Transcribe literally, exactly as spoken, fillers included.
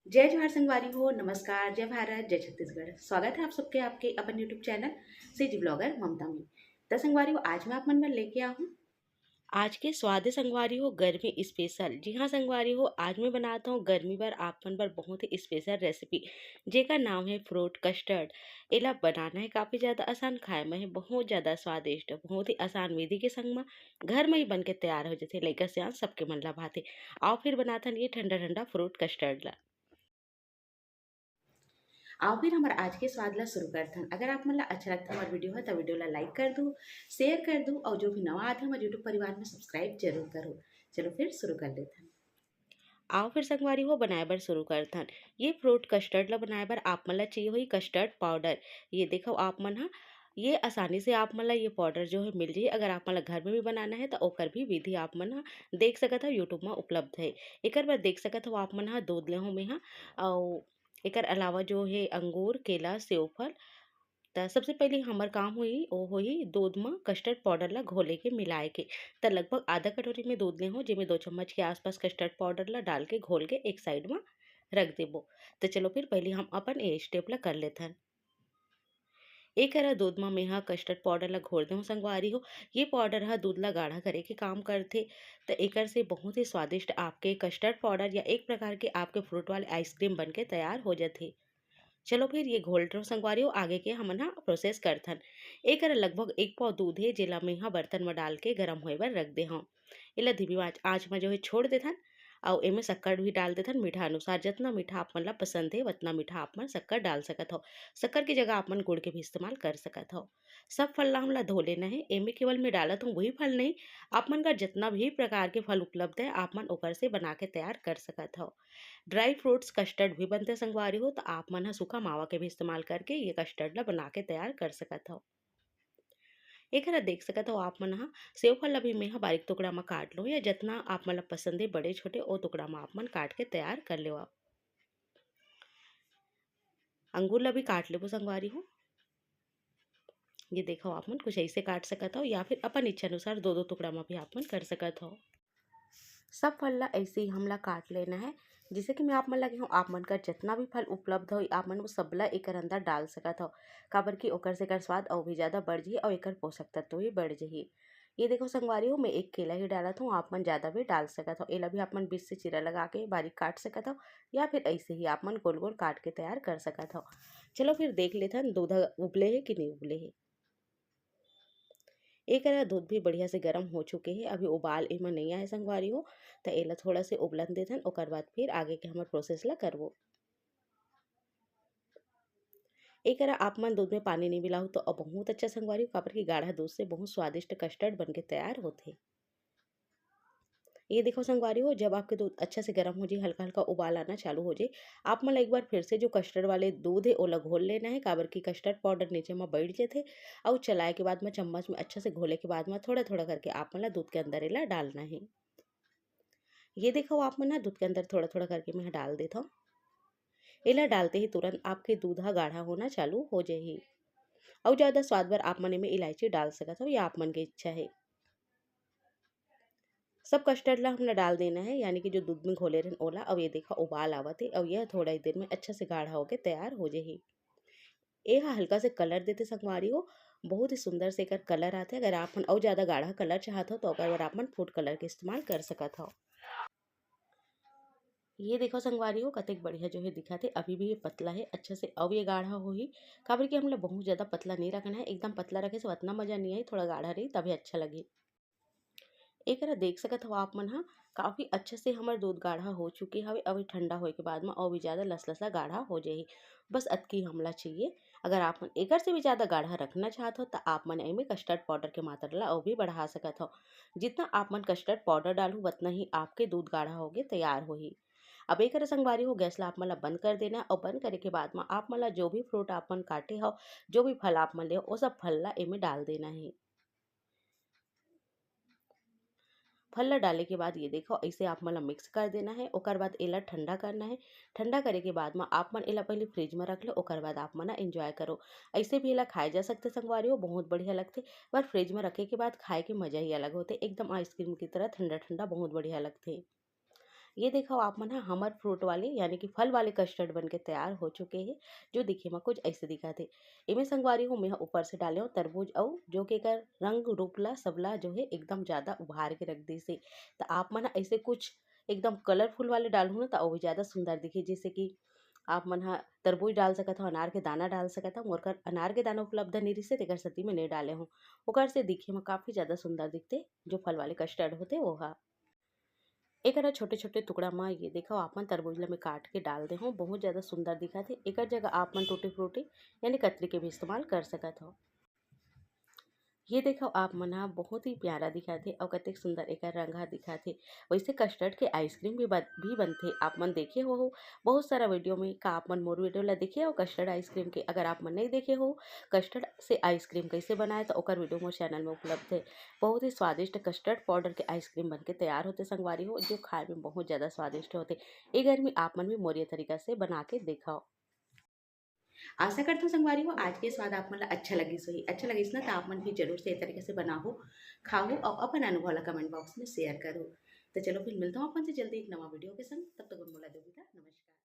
जय जोहार संगवारी हो, नमस्कार, जय भारत, जय छत्तीसगढ़। स्वागत है आप सबके आपके अपन YouTube चैनल सीजी ब्लॉगर ममता में। त संगवारी हो, आज मैं आप मन बर लेके आ हूँ आज के स्वाद है संगवारी हो, गर्मी स्पेशल। जी हाँ संगवारी हो, आज मैं बनाता हूँ गर्मी बर आप मन बर बहुत ही स्पेशल रेसिपी, जेकर नाम है फ्रूट कस्टर्ड। एला बनाना है काफ़ी ज़्यादा आसान, खाए में है बहुत ज़्यादा स्वादिष्ट, बहुत ही आसान विधि के संग में घर में ही बन के तैयार हो जाथे। लइका सियान सबके मन ला भाथे। आओ फिर बनाथन ये ठंडा ठंडा फ्रूट कस्टर्ड ला। आओ फिर हमर आज के स्वाद ला शुरू करथन। अगर आप मन ला अच्छा लगता हमार वीडियो है तो वीडियो ला लाइक कर दू, शेयर कर दू और जो भी नवा आते हमारे YouTube परिवार में सब्सक्राइब जरूर करो। चलो फिर शुरू कर लेथन। आओ फिर संगवारी हो बनाए बर शुरू करथन। ये फ्रूट कस्टर्ड ला बनाए बर आप मन ला चाहिए होही कस्टर्ड पाउडर। ये देखो आप मन हा, ये आसानी से आप मन ला ये पाउडर जो है मिल जाही। अगर आप मन ला घर में भी बनाना है तो ओकर भी विधि आप मन हा देख सकत हो, YouTube में उपलब्ध है। एकर बर देख सकत हो आप मन हा दूध ले हो में हा, अउ एकर अलावा जो है अंगूर, केला, सेवफल। त सबसे पहले हमर काम होही, वो होही दूध में कस्टर्ड पाउडर ला घोले के, मिलाए के। त लगभग आधा कटोरी में दूध ले हो, जेमे दो चम्मच के आसपास कस्टर्ड पाउडर ला डाल के घोल के एक साइड में रख देबो। त चलो फिर पहले हम अपन ये स्टेप ला कर लेथन। एक करा दूध में मेहा कस्टर्ड पाउडर ला घोर देहूँ संगवारी हो। ये पाउडर हा दूध ला गाढ़ा करे के काम करथे, त एकर से बहुत ही स्वादिष्ट आपके कस्टर्ड पाउडर या एक प्रकार के आपके फ्रूट वाले आइसक्रीम बन के तैयार हो जाथे। चलो फिर ये घोल रहो संगवारी हो, आगे के हमन हा प्रोसेस करथन। एक करा लगभग एक पाव दूध है, जेला मेहा बर्तन में डाल के गर्म होए बर रख दे हूँ। एला धीमी आँच, आँच में जो है छोड़ देथन। अउ एमे शक्कर भी डाल देथन मीठा अनुसार। जितना मीठा आप मन ला पसंद है, उतना मीठा आप मन शक्कर डाल सकत हो। शक्कर की जगह आप मन गुड़ के भी इस्तेमाल कर सकत हो। सब फल ला हमला धो लेना है। एमे केवल मैं डालत हूँ वही फल नहीं, आप मन का जितना भी प्रकार के फल उपलब्ध है, आप मन ओकर से बना के तैयार कर सकत हो। ड्राई फ्रूट्स कस्टर्ड भी बनते संगवारी हो, तो आप मन ह सूखा मावा के भी इस्तेमाल करके ये कस्टर्ड ला बना के तैयार कर सकत हो। एकरा देख सकत हो आप मन ह, सेव फल ला भी मैं ह बारीक टुकड़ा म काट लूँ, या जितना आप मन ला पसंद है बड़े छोटे, ओ टुकड़ा म आप मन काट के तैयार कर लेवा। अंगूर ला भी काट लेबो संगवारी हो। ये देखो, आप मन कुछ ऐसे काट सकत हो, या फिर अपन इच्छा अनुसार दो दो टुकड़ा म भी आप मन कर सकत हो। सब फल ला ऐसे ही हमला काट लेना है। जैसे कि मैं आप मन लगे हूँ, आप मन कर जितना भी फल उपलब्ध हो, आप मन वो सबला एकर अंदर डाल सकत हो, काबर कि ओकर से एकर स्वाद अउ भी ज़्यादा बढ़ जही अउ एकर पोषक तत्व भी बढ़ जही। ये देखो संगवारी हो, मैं एक केला ही डालत हूँ, आप मन ज़्यादा भी डाल सकत हो। एला भी आप मन बीच से चीरा लगा के बारीक काट सकत हो, या फिर ऐसे ही आप मन गोल गोल काट के तैयार कर सकत हो। चलो फिर देख लेथन, दूध ह उबले हे कि नहीं उबले हे। एकरा दूध भी बढ़िया से गरम हो चुके हे, अभी उबाल एमा नहीं आए संगवारी हो, त एला थोड़ा से उबलन देथन, ओकर बाद फिर आगे के हमर प्रोसेस ला करबो। एकरा आप मन दूध में पानी नहीं मिलाहू तो अब बहुत अच्छा संगवारी हो, काबर कि गाढ़ा दूध से बहुत स्वादिष्ट कस्टर्ड बन के तैयार होथे। ये देखो संगवारी हो, जब आपके दूध अच्छा से गर्म हो जाए, हल्का हल्का उबाल आना चालू हो जाए, आप मन ला एक बार फिर से जो कस्टर्ड वाले दूध है, ओला घोल लेना है, काबर कि कस्टर्ड पाउडर नीचे में बैठ जाथे। अउ चलाए के बाद में, चम्मच में अच्छा से घोले के बाद में, थोड़ा थोड़ा करके आप मन ला दूध के अंदर एला डालना है। ये देखो आप मन ह, दूध के अंदर थोड़ा थोड़ा करके मैं डाल देत हूँ। एला डालते ही तुरंत आपके दूध ह गाढ़ा होना चालू हो जाही। अउ ज़्यादा स्वाद बर आप मन एमे इलायची डाल सकत हो, या आप मन के इच्छा है। सब कस्टर्ड ला हमला डाल देना है, यानी कि जो दूध में घोले रहन ओला। अब ये देखा, उबाल आवत है, अब यह थोड़ा ही देर में अच्छा से गाढ़ा होके तैयार हो जाही। ये ह हल्का से कलर देते संगवारी हो, बहुत ही सुंदर से एकर कलर आथे। अगर आप मन अउ ज़्यादा गाढ़ा कलर चाहत हो, तो ओकर बर आप मन फूड कलर के इस्तेमाल कर सकत हो। ये देखो संगवारी हो, कतेक बढ़िया जो है दिखत है। अभी भी ये पतला है, अच्छा से अब ये गाढ़ा होही, काबर कि हमला बहुत ज़्यादा पतला नहीं रखना है। एकदम पतला रखे से उतना मज़ा नहीं आई, थोड़ा गाढ़ा रही तभी अच्छा लगे। एकरा देख सकत हो आप मन ह, काफ़ी अच्छा से हमर दूध गाढ़ा हो चुके हवे। अभी ठंडा होए के बाद में अउ भी ज़्यादा लसलसा गाढ़ा हो जाही। बस अतकी हमला चाहिए। अगर आप मन एकर से भी ज़्यादा गाढ़ा रखना चाहत हो, त आप मन एमे कस्टर्ड पाउडर के मात्रा ला अउ भी बढ़ा सकत हो। जितना आप मन कस्टर्ड पाउडर डालहू, उतना ही आपके दूध गाढ़ा होके तैयार होही। अब एकर संगवारी हो, गैस ला आप मन ला बंद कर देना, और बंद करे के बाद में आप मन ला जो भी फ्रूट आप मन काटे हो, जो भी फल आप मन ले हो, वो सब फल ला एमे डाल देना है। फल ला डाले के बाद ये देखो, ऐसे आप मन ला मिक्स कर देना है। ओकर बाद एला ठंडा करना है। ठंडा करे के बाद में आप मन एला पहले फ्रिज में रख लो, ओकर बाद आप मन एंजॉय करो। ऐसे भी एला खाए जा सकते संगवारी हो, बहुत बढ़िया लगथे। पर फ्रिज में रखे के बाद खाए के मज़ा ही अलग होथे, एकदम आइसक्रीम की तरह ठंडा ठंडा बहुत बढ़िया लगथे। ये देखो आप मन ह हमर फ्रूट वाले यानी कि फल वाले कस्टर्ड बन के तैयार हो चुके हे, जो दिखे म कुछ ऐसे दिखत हे। एमे संगवारी हो, मैं ह ऊपर से डाले हूँ तरबूज अउ जो कि एकर रंग रूप ला सबला जो है एकदम ज़्यादा उभार के रख दिस हे। त आप मन ह ऐसे कुछ एकदम कलरफुल वाले डालहू ना, त अउ भी ज़्यादा सुंदर दिखे। जैसे कि आप मन ह तरबूज डाल सकत हो, अनार के दाना डाल सकत हो। मोर कर अनार के दाना उपलब्ध नहीं रिहिसे, तेकर सेती मैं नहीं डाले हूँ। ओकर से दिखे म काफ़ी ज़्यादा सुंदर दिखते, जो फल वाले कस्टर्ड होते वो ह। एकरा छोटे-छोटे टुकड़ा म ये देखो आप मन तरबूज ल मैं काट के डाल दे हूँ, बहुत ज़्यादा सुंदर दिखत हे। एकर जगह आप मन टूटी फ्रूटी यानी कतरी के भी इस्तेमाल कर सकत हो। ये देखो आप मन ह बहुत ही प्यारा दिखत हे अउ कतेक सुंदर एकर रंग ह दिखत हे। वैसे कस्टर्ड के आइसक्रीम भी बन-, भी बनथे, आप मन देखे हो बहुत सारा वीडियो में। का आप मन मोर वीडियो ला देखे हो कस्टर्ड आइसक्रीम के? अगर आप मन नहीं देखे हो कस्टर्ड से आइसक्रीम कैसे बनाए, तो ओकर वीडियो मोर चैनल में उपलब्ध है। बहुत ही स्वादिष्ट कस्टर्ड पाउडर के आइसक्रीम बन के तैयार होते संगवारी हो, जो खाए में बहुत ज़्यादा स्वादिष्ट होते। ये गर्मी आप मन भी मोर ये तरीका से बना के देखो। आशा करता हूँ संगवारी हो, आज के स्वाद आप मन ला अच्छा लगिस होही। अच्छा लगिस ना, तो आप मन भी जरूर से ये तरीके से बनाओ, खाओ और अपन अनुभव ला कमेंट बॉक्स में शेयर करो। तो चलो फिर मिलता हूँ अपन से जल्दी एक नवा वीडियो के संग। तब तक मोला दो विदा, नमस्कार।